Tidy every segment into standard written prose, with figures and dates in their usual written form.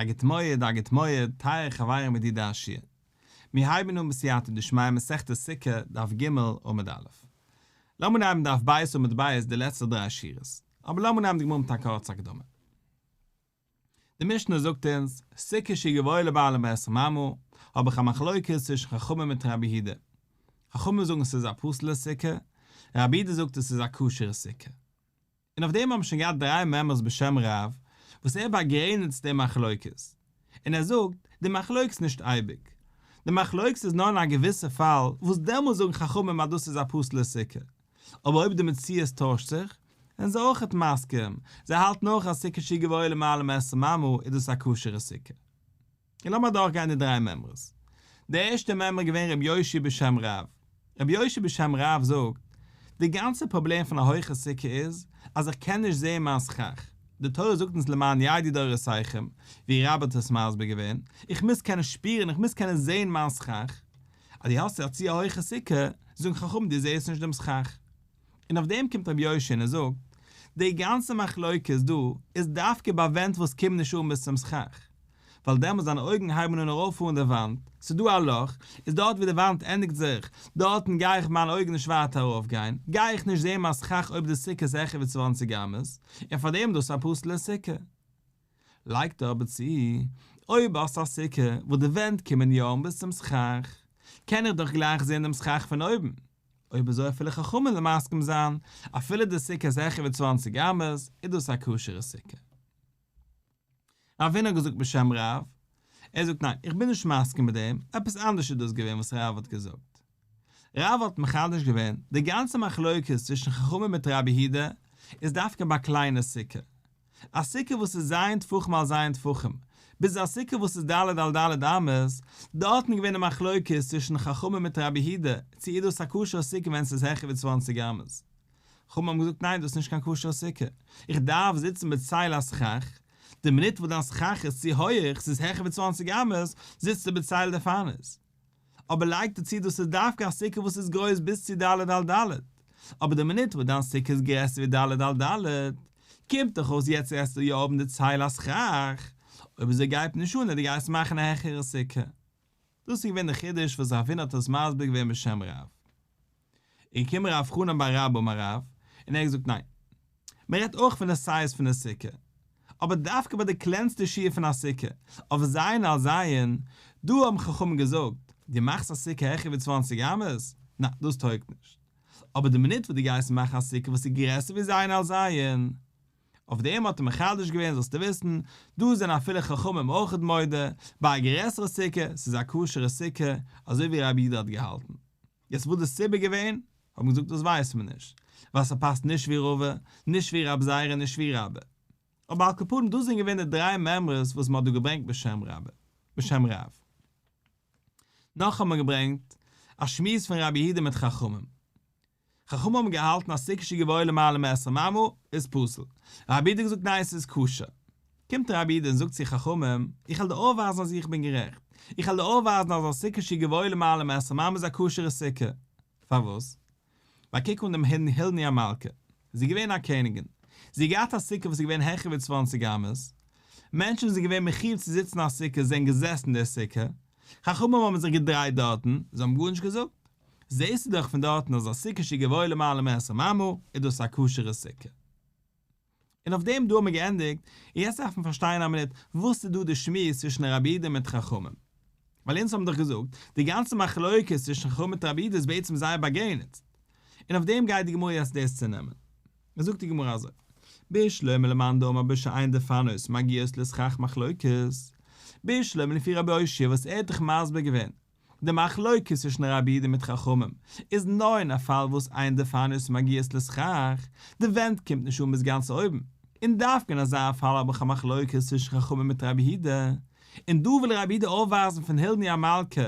א גוט מועד, א גוט מועד, טייערע חברים ידידי השיעור. מיר הייבן אן בסייעתא דשמיא מסכת סוכה, דף ג' עמוד א'. לאמיר נעמען דף ב' עמוד ב' די לעצטע דריי שורות. אבער לאמיר נעמען די גמרא מיט א קורצע הקדמה. די משנה זאגט אונז, סוכה שהיא גבוהה למעלה מעשרים אמה, האב איך א מחלוקת צווישן חכמים מיט רבי יהודה. חכמים זאגן עס איז א פסול'ע סוכה, רבי יהודה זאגט עס איז א כשר'ע סוכה. און אויף דעם האבן שוין געהאט דריי מימרות בשם רב, וואס ער באגרעניצט די מחלוקת, און ער זאגט, די מחלוקת איז נישט אייביג, די מחלוקת איז נאר אין א געוויסע פאל, וואס דעמאלס זאגן חכמים אז דאס איז א פסול'ע סוכה, אבער אויב די מציאות טוישט זיך, זענען זיי אויכעט מסכים, זיי האלטן אויך אז סוכה שהיא גבוהה למעלה מעשרים אמה איז דאס א כשר'ע סוכה. און לאמיר אדורכגיין די דריי מימרות. די ערשטע מימרא איז געווען רבי יאשיה בשם רב. רבי יאשיה בשם רב זאגט, די גאנצע פראבלעם פון א הויכע סוכה איז, אז איך קען נישט זען מיין סכך. די תורה זאגט אונז למען ידעו דורותיכם, ווי רבה האט עס מסביר געווען, איך מוז קענען שפירן, איך מוז קענען זען מיין סכך. אז דו האסט א צו א הויכע סוכה, זאגן חכמים דו זעסט נישט דעם סכך. און אויף דעם קומט רבי יאשיה און ער זאגט, די גאנצע מחלוקת דא איז דווקא ביי ווענט וואס קומען נישט אן ביז צום סכך, ווייל דעמאלס דיינע אויגן הייבן אן ארויפפארן די וואנט, ס'איז דא א לאך, איז דארט ווי די וואנט ענדיגט זיך, דארטן גיי איך מיינע אויגן נישט ווייטער ארויפגיין, גיי איך נישט זען מיין סכך אויב די סוכה איז העכער ווי צוואנציג אמות, און פארדעם איז דאס א פסול'ע סוכה. לייגט ער אבער צו, אויב האסט א סוכה וואס די ווענט קומען יא אן ביז צום סכך, קען איך דאך גלייך זען דעם סכך פון אויבן, אויב אזוי אפילו חכמים וועלן מסכים זיין, אפילו די סוכה איז העכער ווי צוואנציג אמות, איז דאס א כשר'ע סוכה. רב הונא האט געזאגט בשם רב, ער זאגט ניין, איך בין נישט מסכים מיט דעם, עפעס אנדערש איז דאס געווען וואס רב האט געזאגט. רב האט מחדש געווען, די גאנצע מחלוקת צווישן חכמים מיט רבי יהודה איז דווקא ביי א קליינע סוכה, א סוכה וואס איז ז' טפחים על ז' טפחים, ביז א סוכה וואס איז ד' על ד' אמות, דארטן איז געווען די מחלוקת צווישן חכמים מיט רבי יהודה, צו איז דאס א כשר'ע סוכה ווען ס'איז העכער ווי צוואנציג אמות. חכמים האבן געזאגט ניין דאס איז נישט קיין כשר'ע סוכה, איך דארף זיצן בצל הסכך, די מינוט וואס דיין סכך איז צו הויעך, ס'איז העכער ווי צוואנציג אמות, זיצטו בצל דפנות. אבער לייגט ער צו דאס איז דווקא א סוכה וואס איז גרויס ביז צו ד' על ד', אבער די מינוט וואס דיין סוכה איז גרעסער ווי ד' על ד', קומט דאך אויס יעצט וועסטו יא האבן די צל הסכך, אויב אזוי גייט נישט אן אז דו גייסט מאכן א העכערע סוכה. דאס איז געווען די חידוש וואס רב הונא האט עס מסביר געווען בשם רב. איז געקומען רב חנן בר רבא אמר רב, און ער האט געזאגט ניין, מען רעדט אויך פון די סייז פון די סוכה, אבער דווקא ביי די קלענסטע שיעור פון א סוכה, אויף ז' על ז', דא האבן חכמים געזאגט, דו מאכסט א סוכה העכער ווי צוואנציג אמות, ניין דאס טויגט נישט, אבער די מינוט וואס דו גייסט מאכן א סוכה וואס איז גרעסער ווי ז' על ז', אויף דעם האט ער מחדש געווען זאלסטו וויסן, דא זענען אפילו חכמים אויכעט מודה, ביי א גרעסערע סוכה, ס'איז א כשר'ע סוכה, אזוי ווי רבי יהודה האט געהאלטן. יעצט וואס די סיבה געווען, האט מען געזאגט דאס ווייסט מען נישט, ווייל ס'פאסט נישט ווי רבא, נישט ווי רב זירא און נישט ווי רבה. אבער על כל פנים דאס זענען געווען די דריי מימרות וואס מ'האט דא געברענגט בשם רבה, בשם רב. נאך האט מען געברענגט א שמועס פון רבי יהודה מיט חכמים. חכמים האבן געהאלטן אז סוכה שגבוהה למעלה מעשרים אמה איז פסול. רבי יהודה האט געזאגט ניין ס'איז כשר. קומט רבי יהודה און זאגט צו חכמים, איך וועל דיר אויפווייזן אז איך בין גערעכט. איך וועל דיר אויפווייזן אז א סוכה שגבוהה למעלה מעשרים אמה איז א כשר'ע סוכה. פארוואס? ווייל קוק אן דעם הילני המלכה. זי איז געווען א קעניגין. זי האט געהאט א סוכה וואס איז געווען העכער ווי צוואנציג אמות. מענטשן וואס זענען געווען מחיוב צו זיצן אין א סוכה זענען געזעסן אין דער סוכה. חכמים האבן זיך געדרייט דארטן, זיי האבן גארנישט געזאגט. זעסטו דאך פון דארטן אז א סוכה שגבוהה למעלה מעשרים אמה איז דאס א כשר'ע סוכה. און אויף דעם דא האבן מיר געענדיגט, און יעצט דארף מען פארשטיין א מינוט וואס איז דא די שמועס צווישן רבי יהודה מיט חכמים. ווייל אונז האבן דאך געזאגט, די גאנצע מחלוקת צווישן חכמים מיט רבי יהודה איז בעצם זייער באגרעניצט. און אויף דעם גייט די גמרא יעצט דאס צונעמען. זאגט די גמרא אזוי, בשלמא למאן דאמר בשאין דפנות מגיעות לסכך מחלוקת, בשלמא לפי רבי אושעיא וואס ער האט דאך מסביר געווען די מחלוקת צווישן רבי יהודה מיט חכמים איז נאר אין א פאל וואס אין דפנות מגיעות לסכך, די ווענט קומט נישט אן ביז גאנץ אויבן, און דווקא אין אזא פאל האב איך א מחלוקת צווישן חכמים מיט רבי יהודה, און דא וויל רבי יהודה אויפווייזן פון הילני המלכה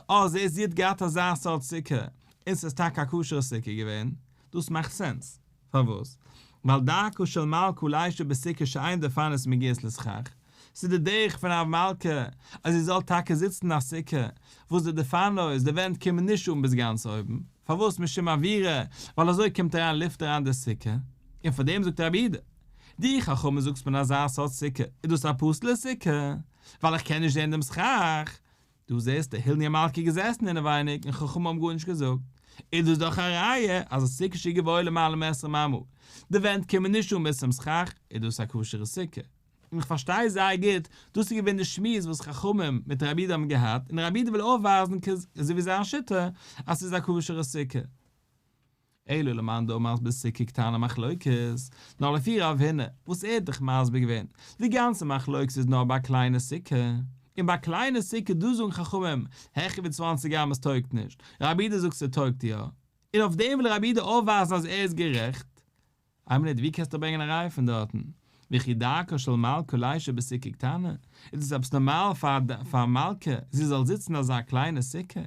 אז זעהסט זי האט געהאט אזא סארט סוכה און ס'איז טאקע א כשר'ע סוכה געווען, דאס מאכט סענס. פארוואס? ווייל דרכה של מלכה לישב בסוכה שאין דפנות מגיעות לסכך, ס'איז די דרך פון א מלכה אז זי זאל טאקע זיצן אין א סוכה וואס די דפנות, די ווענט קומען נישט אן ביז גאנץ אויבן, פארוואס? משום אוירא, ווייל אזוי קומט אריין לופט אריין די סוכה, און פאר דעם זאגט רבי יהודה, דו חכמים זאגסט פון אזא סארט סוכה איז דאס א פסול'ע סוכה? ווייל איך קען נישט זען דעם סכך. דא זעסטו, הילני המלכה איז געזעסן אינעווייניג און חכמים האבן גארנישט געזאגט. איז דאס דאך א ראיה אז א סוכה שהיא גבוהה למעלה מעשרים אמה, די ווענט קומען נישט אן ביז צום סכך, איז דאס א כשר'ע סוכה. און איך פארשטיי זייער גוט, דאס איז געווען די שמועס וואס חכמים מיט רבי יהודה האבן געהאט, און רבי יהודה וויל אויפווייזן אזוי ווי זיין שיטה אז ס'איז א כשר'ע סוכה. אלא למאן דאמר בסוכה קטנה מחלוקת, נאר לפי רב הונא, וואס ער האט דאך מסביר געווען, די גאנצע מחלוקת איז נאר ביי א קליינע סוכה, און ביי א קליינע סוכה דא זאגן חכמים העכער ווי צוואנציג אמות טויגט נישט, רבי יהודה זאגט ס'טויגט יא, און אויף דעם וויל רבי יהודה אויפווייזן אז ער איז גערעכט. איין מינוט, ווי קענסטו ברענגען א ראיה פון דארטן? וכי דרכה של מלכה לישב בסוכה קטנה? איז דאס עפעס נארמאל פאר א מלכה זי זאל זיצן אין אזא קליינע סוכה?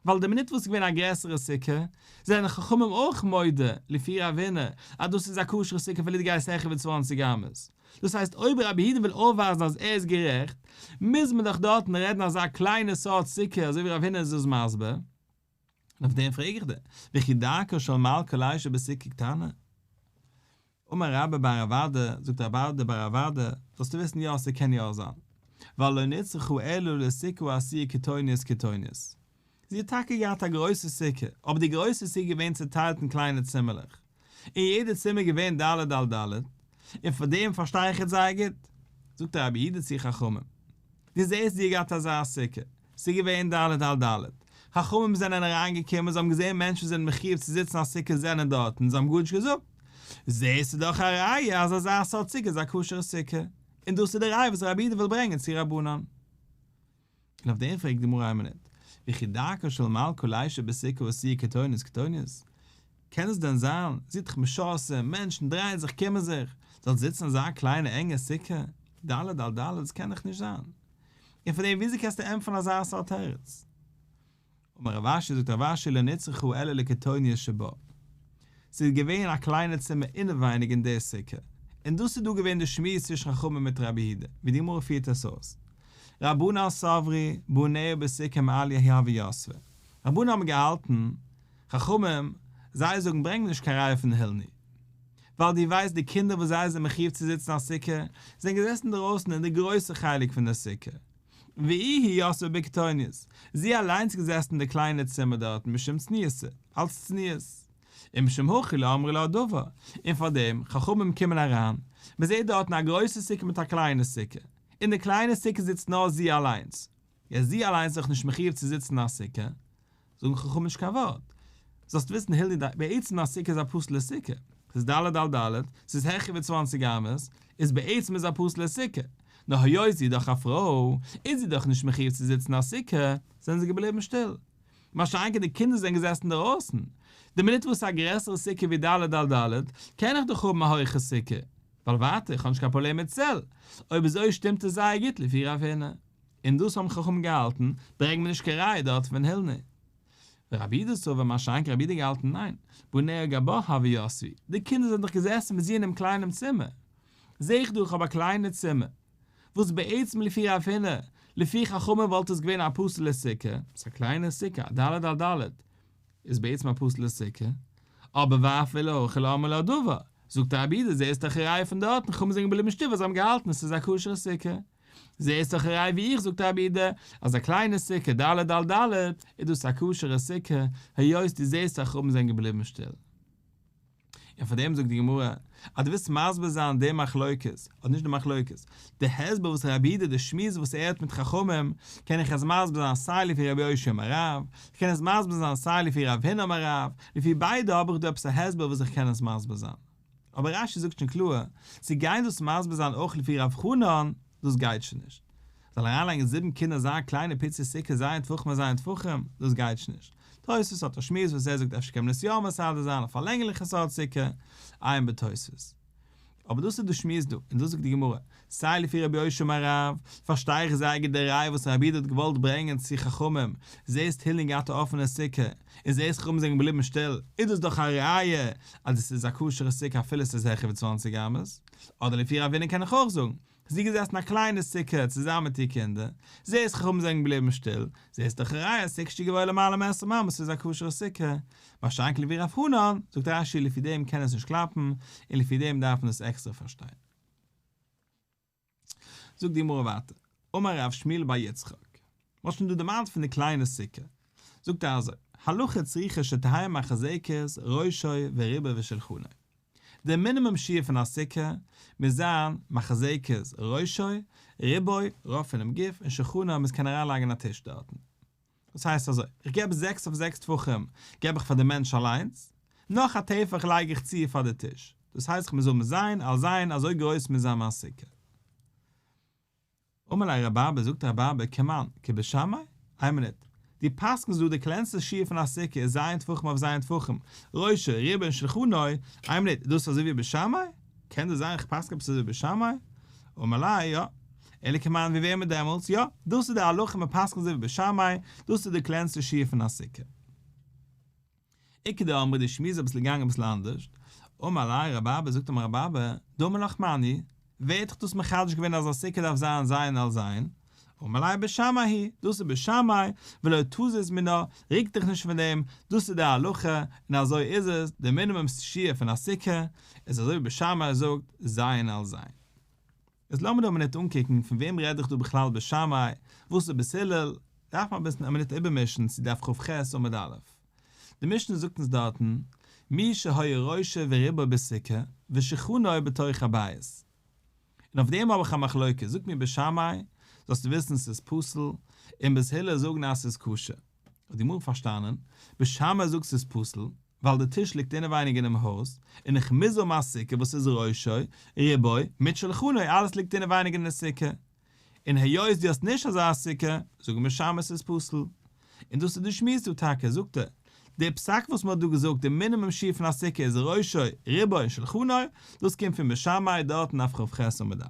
ווייל די מינוט וואס איז געווען א גרעסערע סוכה, זענען חכמים אויך מודה, לפי רב הונא, אז דאס איז א כשר'ע סוכה אפילו דו גייסט העכער ווי צוואנציג אמות. דאס הייסט אויב רבי יהודה וויל אויפווייזן אז ער איז גערעכט, מוז מען דאך דארטן רעדן אזא קליינע סארט סוכה אזוי ווי רב הונא איז דאס מסביר. און אויף דעם פרעג איך דיר, וכי דרכה של מלכה לישב בסוכה קטנה? אמר רבה בר רב אדא, זאגט רבה בר רב אדא, זאלסטו וויסן יא ס'קען יא זיין, ווייל לא נצרכה אלא לסוכה העשויה קיטוניות קיטוניות. זי האט טאקע געהאט א גרויסע סוכה, אבער די גרויסע סוכה איז געווען צוטיילט אין קליינע צימערלעך, און יעדע צימער איז געווען ד' על ד', און פאר דעם פארשטיי איך עס זייער גוט. זאגט רבי יהודה צו חכמים, דו זעסט זי האט געהאט אזא סוכה, ס'איז געווען ד' על ד'. חכמים זענען אריינגעקומען, זיי האבן געזען מענטשן וואס זענען מחיוב צו זיצן אין א סוכה זענען דארט און זיי האבן גארנישט געזאגט. זעסטו דאך א ראיה אז אזא סארט סוכה איז א כשר'ע סוכה. און דאס איז די ראיה וואס רבי יהודה וויל ברענגען צו רבנן. און אויף דעם פרעגט די גמרא איין מינוט, וכי דרכה של מלכה לישב בסוכה העשויה קיטוניות קיטוניות? קען עס דען זיין? זי האט דאך משרתים, מענטשן דרייען זיך קומען זיך, זאל זיצן אין אזא קליינע ענגע סוכה, ד' על ד', דאס קען דאך נישט זיין. און פון דעם וויאזוי קענסטו ענטפערן אזא סארט תירוץ? אמר רב אשי זאגט רב אשי לא נצרכה אלא לקיטוניות שבה. ס'איז געווען א קליינע צימער אינעווייניג אין די סוכה, און דאס איז דא געווען די שמועס צווישן חכמים מיט רבי יהודה, ווי די גמרא פירט עס אויס. רבנן סברי בניה בסוכה מעליא הוו יתבי. רבנן האבן געהאלטן, חכמים, זיי זאגן ברענג נישט קיין ראיה פון הילני. ווייל דו ווייסט די קינדער וואס זיי זענען מחיוב צו זיצן אין סוכה, זענען געזעסן אינדערויסן אין די גרויסע חלק פון די סוכה. ואיהי יתבה בקיטוניות, זי אליינס איז געזעסן אין די קליינע צימער דארטן משום צניעותא, אלס צניעות. ומשום הכי לא אמרו לה דבר, און פארדעם, חכמים קומען אריין, מען זעט דארטן א גרויסע סוכה מיט א קליינע סוכה, אין די קליינע סוכה זיצט נאר זי אליינס, יעצט זי אליינס איז דאך נישט מחיוב צו זיצן אין א סוכה, זאגן חכמים נישט קיין ווארט. זאלסט וויסן הילני די בעצם א סוכה איז א פסול'ע סוכה. ס'איז ד' על ד', ס'איז העכער ווי צוואנציג אמות, איז בעצם איז א פסול'ע סוכה. נאר היות זי איז דאך א פרוי, איז זי דאך נישט מחיוב צו זיצן אין א סוכה, זענען זיי געבליבן שטיל. מה שאין כן די קינדער זענען געזעסן אינדערויסן. די מינוט וואס ס'איז א גרעסערע סוכה ווי ד' על ד', קען איך דאך האבן א הויכע סוכה. ווייל ווייטער, איך האב נישט קיין פראבלעם מיט צל. אויב אזוי שטימט עס זייער גוט לפי רב הונא. און דאס האבן חכמים געהאלטן, ברענג מיר נישט קיין ראיה דארט פון הילני. ורבי יהודה סבר מה שאין כן רבי יהודה געהאלטן ניין, בניה גבה הוו יתבי, די קינדער זענען דאך געזעסן מיט זי אינעם קליינעם צימער, זעה איך דא איך האב א קליינע צימער, וואס בעצם לפי רב הונא, לפי חכמים וואלט עס געווען א פסול'ע סוכה, ס'איז א קליינע סוכה, א ד' על ד', איז בעצם א פסול'ע סוכה, אבער ואפילו הכי לא אמרו לה דבר, זאגט רבי יהודה זעסט דאך א ראיה פון דארטן, חכמים זענען געבליבן שטיל ווייל זיי האבן געהאלטן עס איז א כשר'ע סוכה. זעהסט דאך א ראיה ווי איך זאגט רבי יהודה אז א קליינע סוכה ד' על ד' איז דאס א כשר'ע סוכה היות דו זעהסט אז חכמים זענען געבליבן שטיל. און פאר דעם זאגט די גמרא אז דו ווילסט מסביר זיין די מחלוקת, אדער נישט די מחלוקת, די הסבר וואס רבי יהודה די שמועס וואס ער האט מיט חכמים, קען איך עס מסביר זיין סיי לפי רבי אושעיא אמר רב, איך קען עס מסביר זיין סיי לפי רב הונא אמר רב, לפי ביידע האב איך דא עפעס א הסבר וואס איך קען עס מסביר זיין. אבער רש"י זאגט שוין קלאר, צו גיין דאס מסביר זיין אויך לפי רב חנן, דאס גייט שוין נישט. זאל אריינלייגן זיבן קינדער אזא קליינע פיצי סוכה ז' טפחים על ז' טפחים, דאס גייט שוין נישט. תוספות האט א שמועס וואס ער זאגט אפשר קען מען עס יא מסדר זיין אויף א לענגליכע סארט סוכה, עיין בתוספות. אבער דאס איז די שמועס דא, און דאס זאגט די גמרא, סיי לפי רבי אושעיא אמר רב, פארשטיי איך זייער גוט די ראיה וואס רבי יהודה האט געוואלט ברענגען צו חכמים, זעסט הילני געהאט א אפענע סוכה, און זעסט חכמים זענען געבליבן שטיל, איז דאס דאך א ראיה אז עס איז א כשר'ע סוכה אפילו עס איז העכער ווי צוואנציג אמות, אדער לפי רב הונא קען איך אויך זאגן, זי איז געזעסן א קליינע סוכה צוזאמען מיט איר קינדער, זעסט חכמים זענען געבליבן שטיל, זעסט דאך א ראיה אז סוכה שהיא גבוהה למעלה מעשרים אמה ס'איז א כשר'ע סוכה, מה שאין כן לפי רב חנן, זאגט רש"י לפי דעם קען עס נישט קלאפן, און לפי דעם דארף מען עס עקסטער פארשטיין. זאגט די גמרא ווייטער. אמר רב שמואל בר יצחק, מ'האט שוין דא דערמאנט פון די קליינע סוכה, זאגט ער אזוי, הלכה צריכה שתהא מחזקת ראשו ורובו ושולחנו. די מינימום שיעור פון א סוכה מוז זיין מחזקת ראשו, רובו, רוב פונעם גוף, און שולחנו מוז קענען אריינלייגן א טיש דארטן. דאס הייסט אזוי, איך געב זעקס אויף זעקס טפחים געב איך פאר די מענטש אליינס, נאך א טפח לייג איך צו פאר די טיש, דאס הייסט איך מוז האבן זיין על זיין אזוי גרויס מוז זיין מיין סוכה. אמר ליה רב אבא, זאגט רב אבא, כמאן, כבית שמאי? איין מינוט, דו פסק'נסט דא די קלענסטע שיעור פון א סוכה איז ז' טפחים אויף ז' טפחים, ראשו, רובו און שולחנו, איין מינוט, איז דאס אזוי ווי בית שמאי? קען דאס זיין איך פסק'ן עפעס אזוי ווי בית שמאי? אמר ליה, יא. אלא כמאן ווי וועמען דעמאלטס? יא, דאס איז די הלכה מען פסק'נט אזוי ווי בית שמאי, דאס איז די קלענסטע שיעור פון א סוכה. איכא דאמרי די שמועס איז אביסל געגאנגען אביסל אנדערש, אמר ליה רב אבא זאגט אים רב אבא, דאמר לך מני, ווער האט דיך דאס מחדש געווען אז א סוכה דארף זיין ז' על ז'? אמר ליה בית שמאי היא, דאס איז בית שמאי, ולא תזיז מינה, רוק דיך נישט פון דעם, דאס איז די הלכה, און אזוי איז עס, די מינימום שיעור פון א סוכה, איז אזוי ווי בית שמאי זאגט, ז' על ז'. איז לאמיר דא א מינוט אנקוקן פון וועם רעד איך דא בכלל בית שמאי, וואס איז בית הלל, דארף מען אביסל א מינוט איבערמישן צו דף כ"ח עמוד א'. די משנה זאגט אונז דארטן, מי שהיה ראשו ורובו בסוכה ושולחנו בתוך הבית. און אויף דעם האב איך א מחלוקה, זאגט מיר בית שמאי, זאלסטו וויסן ס'איז פסול, און בית הלל זאגן אז ס'איז כשר. האט די גמרא פארשטאנען, בית שמאי זאגט ס'איז פסול, ווייל די טיש ליגט אינעווייניג אינעם הויז, און איך מוז האבן א סוכה וואס איז ראשו, רובו, מיט שלחנו, אלעס ליגט אינעווייניג אין די סוכה. און היות דו האסט נישט אזא סוכה, זאגן בית שמאי ס'איז פסול. און דאס איז די שמועס דא טאקע, זאגט ער, די פסק וואס מ'האט דא געזאגט די מינימום שיעור פון א סוכה איז ראשו, רובו און שלחנו, דאס קומט פון בית שמאי דארט אין דף כ"ח עמוד א'.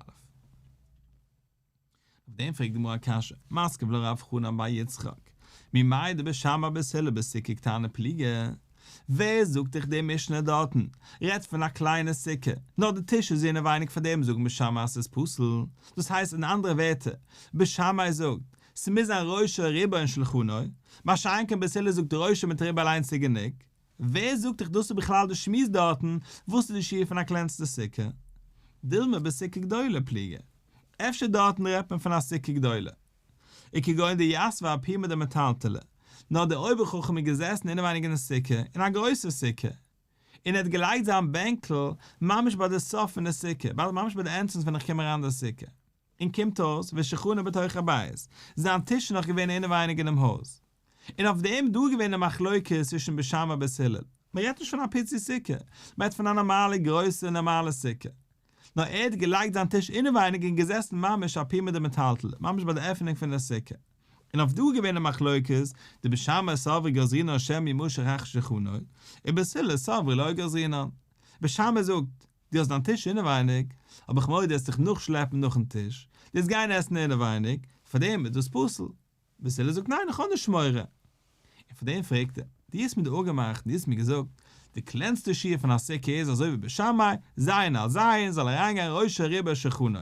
אויף דעם פרעגט די גמרא א קשיא, מתקיף לה רב חנן בר יצחק, ממאי דבית שמאי ובית הלל בסוכה קטנה פליגי? ווער זאגט דיך די משנה דארטן רעדט פון א קליינע סוכה, נאר די טיש איז אינעווייניג פאר דעם זאגן בית שמאי אז ס'איז פסול, דאס הייסט אין אנדערע ווערטער, בית שמאי זאגט, ס'מוז זיין ראשו רובו און שלחנו, מה שאין כן בית הלל זאגט ראשו מיט רובו אליינס איז גענוג. ווער זאגט דיך דאס איז בכלל די שמועס דארטן, וואס איז די שיעור פון א קלענסטע סוכה? דילמא בסוכה גדולה פליגי. אפשר דארטן רעדט מען פון א סוכה גדולה. וכגון דיתבי אפומא דמטלטלי, נאר דער אויבער חכם איז געזעסן אינעווייניג אין די סוכה, אין א גרויסע סוכה, און ער האט געלייגט זיין בענקל ממש ביי די סוף פון די סוכה, ממש ביי די ענטרענס ווען איך קום אריין אין די סוכה. און קומט אויס ושולחנו בתוך הבית, זיין טיש איז נאך געווען אינעווייניג אינעם הויז. און אויף דעם דא געווען די מחלוקת צווישן בית שמאי ובית הלל. מען רעדט נישט פון א פיצי סוכה, מען רעדט פון א נארמאלע גרויסע נארמאלע סוכה. נאר ער האט געלייגט זיין טיש אינעווייניג און געזעסן ממש אפומא דמטלטלי, ממש ביי די עפענונג פון די סוכה. און אויף דא געווען די מחלוקת, דבית שמאי סברי גזרינן שמא ימשך אחר שולחנו, ובית הלל סברי לא גזרינן. בית שמאי זאגט, דו האסט דיין טיש אינעווייניג, האב איך מורא דו וועסט דיך נאכשלעפן נאכן טיש, דו וועסט גיין עסן אינעווייניג, פארדעם איז דאס פסול. בית הלל זאגט ניין איך האב נישט מורא. און פארדעם פרעגט ער, דו האסט מיר דא אפגעמאכט, דו האסט מיר געזאגט, די קלענסטע שיעור פון א סוכה איז אזוי ווי בית שמאי, ז' על ז', זאל אריינגיין ראשו רובו שולחנו.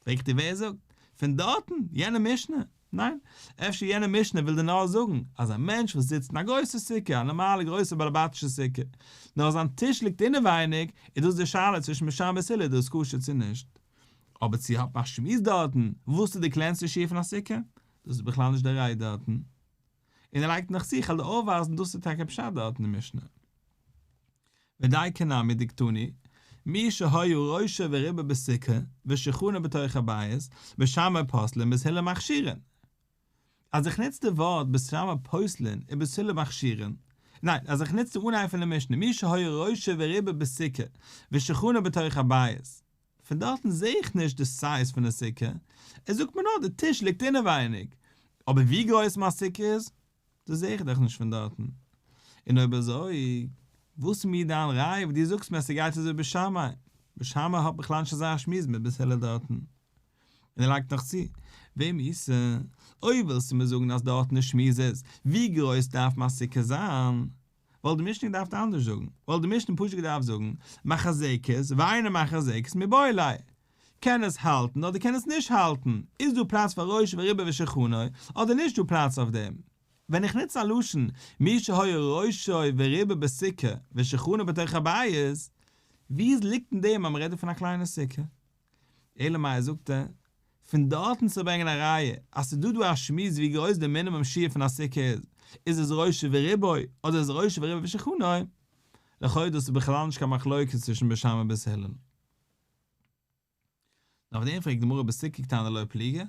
פרעגט ער ווער זאגט? פון דארטן? יענע משנה? ניין, אפשר יענע משנה וויל דיר נאר זאגן אז א מענטש וואס זיצט אין א גרויסע סוכה, א נארמאלע גרויסע באלעבאטישע סוכה, נאר זיין טיש ליגט אינעווייניג, איז דאס די שאלה צווישן בית שמאי בית הלל איז דאס כשר צו נישט. אבער צו האט מען א שמועס דארטן וואס איז די קלענסטע שיעור פון א סוכה? דאס איז בכלל נישט די רייד דארטן. און ער לייגט נאך צו, איך וועל דיר אויפווייזן דאס איז טאקע פשט דארטן אין משנה. ודייקא נמי דקתני, מי שהיה ראשו ורובו בסוכה ושולחנו בתוך הבית, בית שמאי פוסלין בית הלל מכשירין. אז איך נוץ די ווארט בית שמאי פוסלין און בית הלל מכשירין, ניין, אז איך נוץ די אנהייב פון די משנה מי שהיה ראשו ורובו בסוכה ושולחנו בתוך הבית, פון דארטן זעה איך נישט די סייז פון די סוכה, ער זאגט מיר נאר די טיש ליגט אינעווייניג, אבער ווי גרויס מיין סוכה איז, דאס זעה איך דאך נישט פון דארטן. און אויב אזוי, וואס איז מיר דיין ראיה וואס דו זאגסט מיר אז ס'גייט אזוי בית שמאי? בית שמאי האט בכלל נישט אזא שמועס מיט בית הלל דארטן. און ער לייגט נאך צו, ואם איתא, אויב ווילסטו מיר זאגן אז דארטן די שמועס איז, ווי גרויס דארף מיין סוכה זיין? וואלט די משנה געדארפט אנדערש זאגן, וואלט די משנה פשוט געדארפט זאגן, מחזקת ואינה מחזקת מיבעי ליה, קען עס האלטן אדער קען עס נישט האלטן, איז דא פלאץ פאר ראשו ורובו ושולחנו, אדער נישט דא פלאץ אויף דעם. ווען איך נוץ א לשון מי שהיה ראשו ורובו בסוכה ושולחנו בתוך הבית, ווי איז ליגט אין דעם אז מען רעדט דא פון א קליינע סוכה? אלא מאי זאגט ער. פון דארטן צו ברענגען א ראיה אז ס'איז דא דא א שמועס ווי גרויס די מינימום שיעור פון א סוכה איז, איז עס ראשו ורובו אדער איז ראשו ורובו ושולחנו, לכאו' דאס איז בכלל נישט קיין מחלוקת צווישן בית שמאי ובית הלל. און אויף דעם פרעגט די גמרא בסוכה קטנה לא פליגי?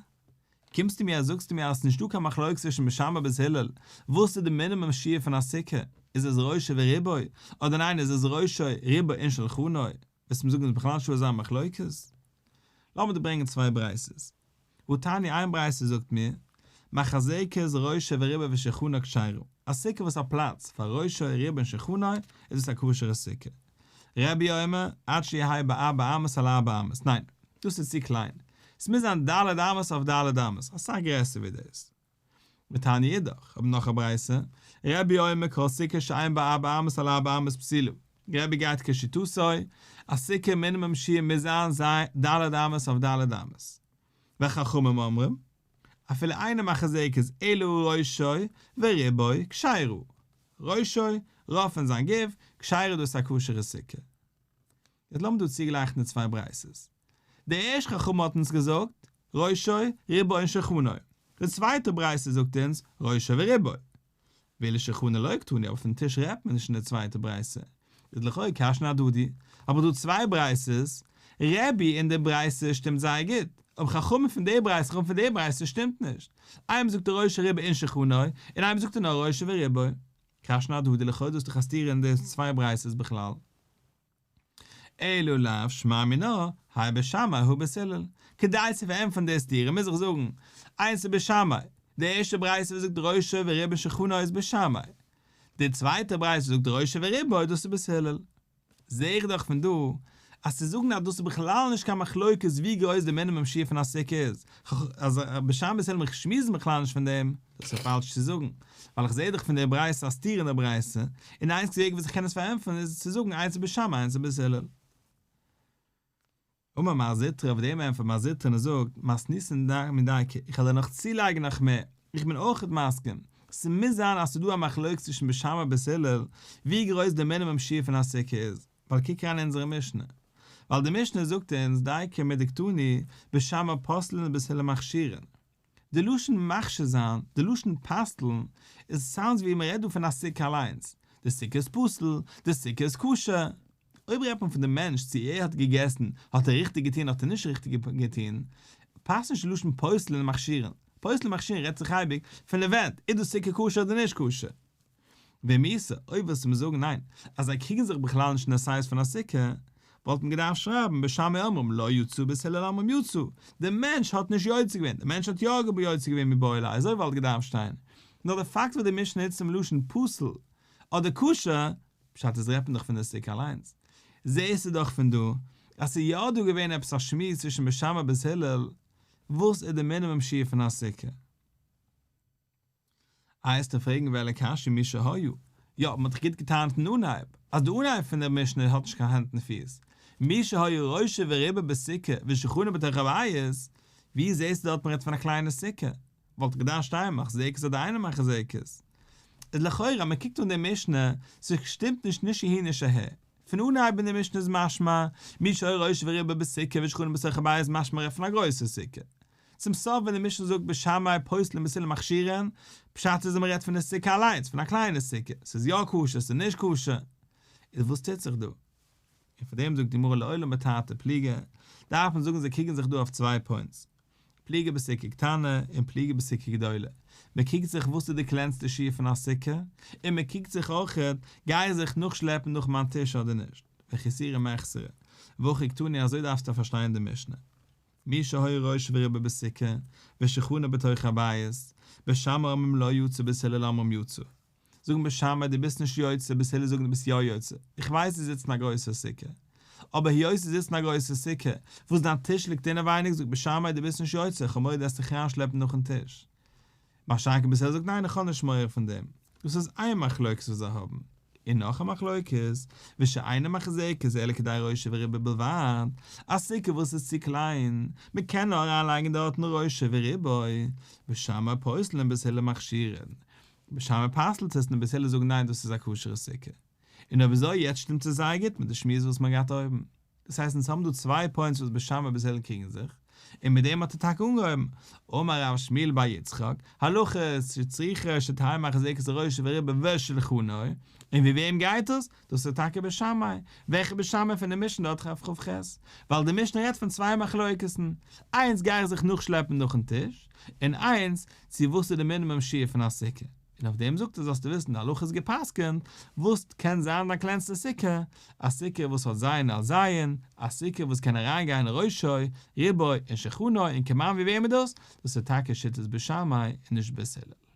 קומסטו מיר אז זאגסטו מיר אז ס'איז נישטא קיין מחלוקת צווישן בית שמאי ובית הלל וואס איז די מינימום שיעור פון א סוכה, איז עס ראשו ורובו אדער ניין איז עס ראשו רובו און שולחנו, וועסטו מיר זאגן איז בכלל נישטא אזא מחלוקת? לאמיר דיר ברענגען צוויי ברייתות. והתניא איין ברייתא זאגט מיר, מחזקת ראשו ורובו ושולחנו כשרה, א סוכה וואס האט פלאץ פאר ראשו רובו און שולחנו איז דאס א כשר'ע סוכה. רבי אומר, עד שיהא בארבע אמות על ארבע אמות, ניין, דאס איז צו קליין, ס'מוז זיין ד' אמות אויף ד' אמות, אסאך גרעסער ווי דאס. ותניא אידך, האבן נאך א ברייתא, רבי אומר כל סוכה שאין בה ארבע אמות על ארבע אמות פסולה, רבי גייט כשיטתו, א סוכה מינימום שיעור מוז זיין ד' אמות אויף ד' אמות. וחכמים אומרים, אפילו אינה מחזקת אלא ראשו ורובו כשרה, ראשו, רוב פון זיין גוף, כשרה דאס איז א כשר'ע סוכה. יעצט לאמיר דא צוגלייכן די צוויי ברייתות. די ערשטע חכמים האט אונז געזאגט, ראשו, רובו און שולחנו. די צווייטע ברייתא זאגט אונז, ראשו ורובו. ואילו שולחנו לא קתני, אבער פון טיש רעדט מען נישט אין די צווייטע ברייתא. איז לכאו' קשיין אהדדי. האב איך דא צוויי ברייתות, רבי אין די ברייתא שטימט זייער גוט, אבער חכמים פון די ברייתא חכמים פון די ברייתא שטימט נישט. איינמאל זאגט ער ראשו רובו און שולחנו, און איינמאל זאגט ער נאר ראשו ורובו. קשיין אהדדי לכאו' דאס איז דאך א סתירה אין די צוויי ברייתות בכלל. אלא לאו שמע מינה, האי בית שמאי הא בית הלל. כדי צו פארענטפערן די סתירה מוז איך זאגן, איינס איז בית שמאי, די ערשטע ברייתא וואס זאגט ראשו ורובו ושולחנו איז בית שמאי, די צווייטע ברייתא וואס זאגט ראשו ורובו דאס איז בית הלל. זע איך דאך פון דא אז צו זאגן אז דאס איז בכלל נישט קיין מחלוקת ווי גרויס די מינימום שיעור פון א סוכה איז, אז בית שמאי בית הלל שמועסן בכלל נישט פון דעם, דאס איז פאלש צו זאגן, ווייל איך זע דאך פון דער ברייתא א סתירה אין דער ברייתא, און די איינציגסטע וועג וואס איך קען עס פארענטפערן איז צו זאגן איינס איז בית שמאי איינס איז בית הלל. אמר מר זוטרא אויף דעם ענטפערט מר זוטרא און ער זאגט, מתניתין נמי דייקא, איך וועל דיר נאך צולייגן נאך מער, איך בין אויכעט מסכים, ס'מוז זיין אז ס'איז דא א מחלוקת צווישן בית שמאי בית הלל ווי גרויס דער מינימום שיעור פון א סוכה איז, ווייל קוק אריין אין אונזערע משנה, ווייל די משנה זאגט אונז דייקא מדקתני בית שמאי פוסלין ובית הלל מכשירין. די לשון מכשיר זיין, די לשון פסל'ן, איז סאונדס ווי מ'רעדט דא פון א סוכה אליינס, די סוכה איז פסול, די סוכה איז כשר. אויב רעדט מען פון די מענטש צו ער האט געגעסן, האט ער ריכטיג געטון האט ער נישט ריכטיג געטון, פאסט נישט די לשון פוסלין און מכשירין. פוסלין און מכשירין רעדט זיך אייביג פון די ווענט, איז די סוכה כשר אדער נישט כשר. ואם איתא, אויב ווילסטו מיר זאגן ניין, אז זיי קריגן זיך בכלל נישט אין די סייז פון א סוכה, וואלט מען געדארפט שרייבן בית שמאי אומרים לא יצא בית הלל אומרים יצא, דער מענטש האט נישט יוצא געווען, דער מענטש האט יא יוצא געווען מיבעי ליה, אזוי וואלט געדארפט שטיין. נאר די פאקט וואס די משנה נוצט דעם לשון פסול אדער כשר, פשט איז רעדט מען דאך פון די סוכה אליינס. זעהסטו דאך פון דא אז ס'איז יא דא געווען עפעס א שמועס צווישן בית שמאי בית הלל וואס איז די מינימום שיעור פון א סוכה. איי וועסטו פרעגן ואלא קשיא מי שהיה, יא, מ'האט דאך גוט געטענה'ט אין אנהייב, אז די אנהייב פון דער משנה האט נישט קיין הענט און פיס, מי שהיה ראשו ורובו בסוכה ושולחנו בתוך הבית, ווי זעסטו דארט מ'רעדט פון א קליינע סוכה? וואלט געדארפט שטיין מחזקת אדער אינה מחזקת. איז לכאורה אז מ'קוקט אן די משנה, ס'שטימט נישט נישט אהין נישט אהער. פון אנהייב אין די משנה איז משמע, מי שהיה ראשו ורובו בסוכה ושולחנו בתוך הבית איז משמע מ'רעדט פון א גרויסע סוכה. צום סוף ווען די משנה זאגט בית שמאי פוסלין בית הלל מכשירין, פשט איז אז מ'רעדט פון די סוכה אליינס, פון א קליינע סוכה, ס'איז יא כשר ס'איז נישט כשר, איז וואס טוט זיך דא? און פאר דעם זאגט די גמרא לעולם בתרתי פליגי, דארף מען זאגן זיי קריגן זיך דא אויף צוויי פוינטס, פליגי בסוכה קטנה און פליגי בסוכה גדולה, מען קריגט זיך וואס איז די קלענסטע שיעור פון א סוכה, און מען קריגט זיך אויכעט גיי איך זיך נאכשלעפן נאך מיין טיש אדער נישט, וחסורי מחסרא, והכי קתני אזוי דארפסטו פארשטיין די משנה. מי שהיה ראשו ורובו בסוכה, ושולחנו בתוך הבית, בית שמאי אומרים לא יצא בית הלל אומרים יצא. זאגן בית שמאי דו ביסט נישט יוצא, בית הלל זאגן דו ביסט יא יוצא. איך ווייס דו זיצט אין א גרויסע סוכה. אבער היות דו זיצט אין א גרויסע סוכה, וואס דיין טיש ליגט אינעווייניג, זאגט בית שמאי דו ביסט נישט יוצא, איך האב מורא דו וועסט דיך אריינשלעפן נאכן טיש. מה שאין כן בית הלל זאגט ניין איך האב נישט מורא פון דעם. דאס איז איין מחלוקת וואס זיי האבן. און נאך א מחלוקת, ושאינה מחזקת אלא כדי ראשו ורובו בלבד, א סוכה וואס איז צו קליין, מען קען נאר אריינלייגן דארטן ראשו ורובו, בית שמאי פוסלין בית הלל מכשירין, בית שמאי פסל'ט עס און בית הלל זאגן ניין דאס איז א כשר'ע סוכה. און אויב אזוי יעצט שטימט עס זייער גוט מיט די שמועס וואס מען האט געהאט אויבן. דאס הייסט אונז האבן דא צוויי פוינטס וואס בית שמאי בית הלל קריגן זיך. און מיט דעם האט ער טאקע אנגעהויבן, אמר רב שמואל בר יצחק, הלכה שצריכה שתהא מחזקת ראשו ורובו ושולחנו, און ווי וועם גייט עס? דאס איז טאקע בית שמאי. וועלכע בית שמאי פון די משנה דארט דף כ"ח? ווייל די משנה רעדט פון צוויי מחלוקת'ן, איינס גיי איך זיך נאכשלעפן נאכן טיש, און איינס צו וואס איז די מינימום שיעור פון א סוכה. און אויף דעם זאגט ער זאלסטו וויסן די הלכה איז גע'פסק'נט, וואס קען זיין דיין קלענסטע סוכה? א סוכה וואס האט ז' על ז', א סוכה וואס קען אריינגיין ראשו, רובו און שולחנו, און כמאן ווי וועם איז דאס? דאס איז טאקע שיטת בית שמאי און נישט בית הלל.